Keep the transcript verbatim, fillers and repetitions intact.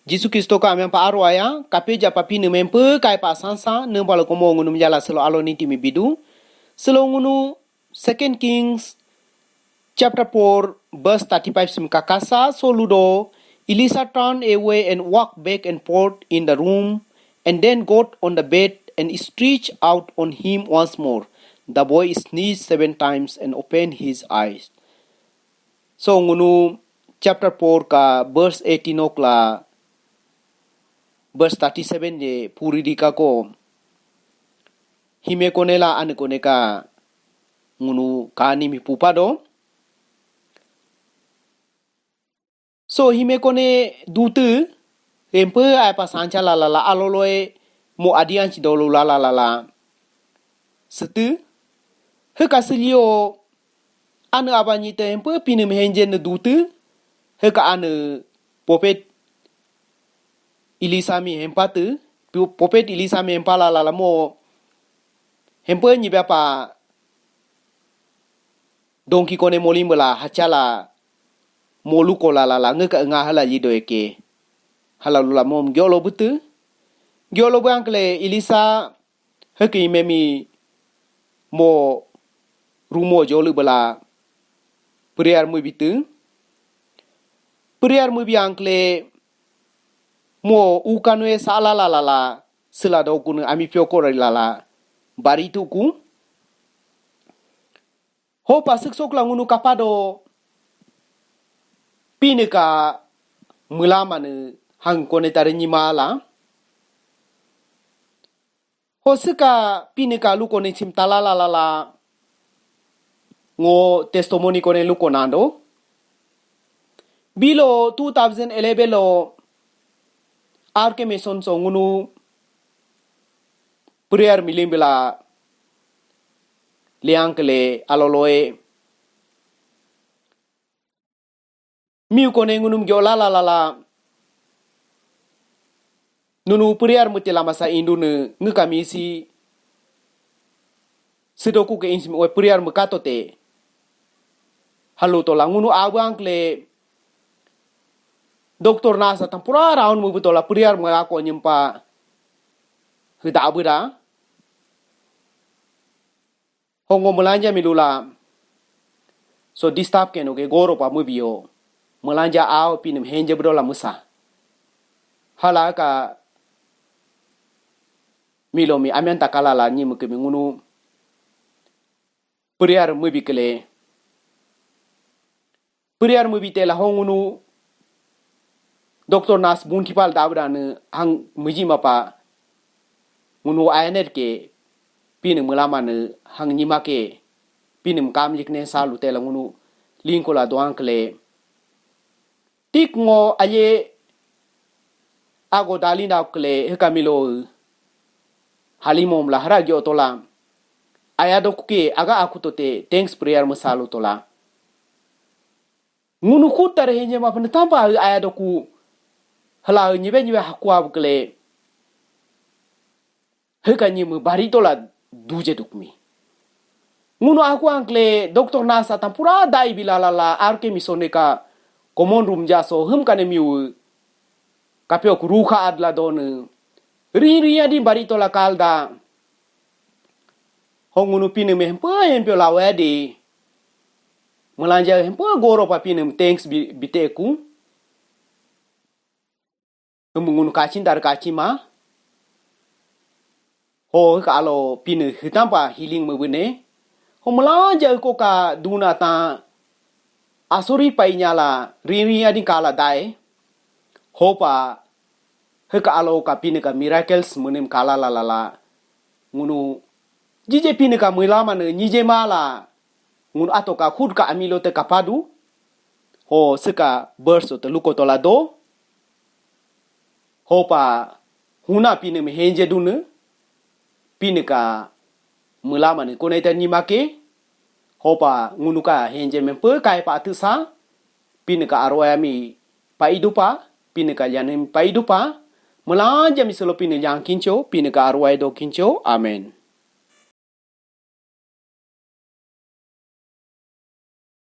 Jisu Kristo ka amyang pa aro aya, kape ja pa Pinii mi hempyo kai pa sansa, niimpa lo komo ngunu miilanja silo alo niti mi bidu. Silo ngunu Second Kings chapter four, verse thirty-five simi kakasa, so ludo, Elisha turned away and walked back and forth in the room, and then got on the bed and stretched out on him once more. The boy sneezed seven times and opened his eyes. So ngunu chapter four ka verse eighteen okla verse thirty-seven je puri di kako. Hime kone la ane kone ka ngunu kani mi pupa do. So hime kone dutii, hempyo ai pa sancha la la la, alo loe mo adian chi dolo la la la la. Sitii, hiika silio, ane abanyi te hempyo Pinii mi henje ne dutii, hiika ane prophet Elisha mi hempa tii, pu-, prophet Elisha mi hempa la la la mo, hempyo nyi pa donki kone molim bela hachala mo luko la la la ngiika nga hala lido eke. Hala lula mom gyolo butii. Gyolo bu ankle Elisha hiiki memi mo rumo jolu bela prayer mu bitii. Prayer mu bi ankle mo ukanwe sala la la la sila do kunu ami pyoko la la bari tuku. Hopa siksok la ngunu kapado Pinii ka miilama ne hang kone tare nyima la. Ho siika Pinii ka luko ne chim tala la la la ngo testimony kone luko nando. Bilo two thousand eleven lo R K Mission so ngunu prayer milim bela liang kele aloloe. Miu kone ngunum gyo la la la la. Nunu prayer mu te la masa indu ne ngiika misi. Sidoku ke insim oe prayer mu kato te. Halo to la ngunu abu ankle. Doctor nasa tampura raun mu butola prayer mu ako nyimpa. Hida abu da. Hongo miilanja mi lula. So disturb keno ke goro pa mu bio. Miilanja ao Pinii mi henje budola musa. Hala ka milo mi amyang takala la nyi mu ke mi ngunu. Prayer mu bi kele. Prayer mu bi te la ho ngunu. Doctor nurse bun kipal dabra ne hang muji mapa. Ngunu ayanet ke Pinii miilama ne hang nyima ke Pinii kam likne salu te la ngunu lingko la doang kele. Tik ngo aye ago dalin da kele hiika milo. Halimom la hara gyo tola. Aya doku ke aga aku tote thanks prayer misalu tola. Ngunu kutar henje ma pene tampa aya doku. Hala nyibe nyibe haku abu kele. Hiika nyi mu bari tola duje dukmi. Ngunu aku angkle doctor nasa tampura dai bila la la R K Mission ka common room ja so hum kane miu. Kapyo ku ruka adla done. Ri ri adi bari tola kalda. Ho ngunu Pinii mi hempa hempyo la wadi. Miilanja hempa goro pa Pinii mi thanks bi-, biteku. Hum ngunu kachin dar kachima. Ho ka alo Pinii hitampa healing mebene. Ho miilanja ko ka duna ta asuri pa inyala ri ri adi kala dai. Hopa hiika alo ka Pinii ka miracles munim kala la la la. Ngunu jije Pinii ka miilama ne nyije mala. Ngunu ato ka khud ka amilo te kapadu. Ho siika verse te luko tola do. Hopa huna Pinii mi henje dune. Pinii ka miilama ne kone ta nyima ke. Hopa ngunu ka henje mempe kai pa atisa. Pinii ka arwaya mi pa idupa. Pinii ka lyane mi pa idupa. Miilanja mi selo Pinii lyang kincho. Pinii ka arwaya do kincho. Amen.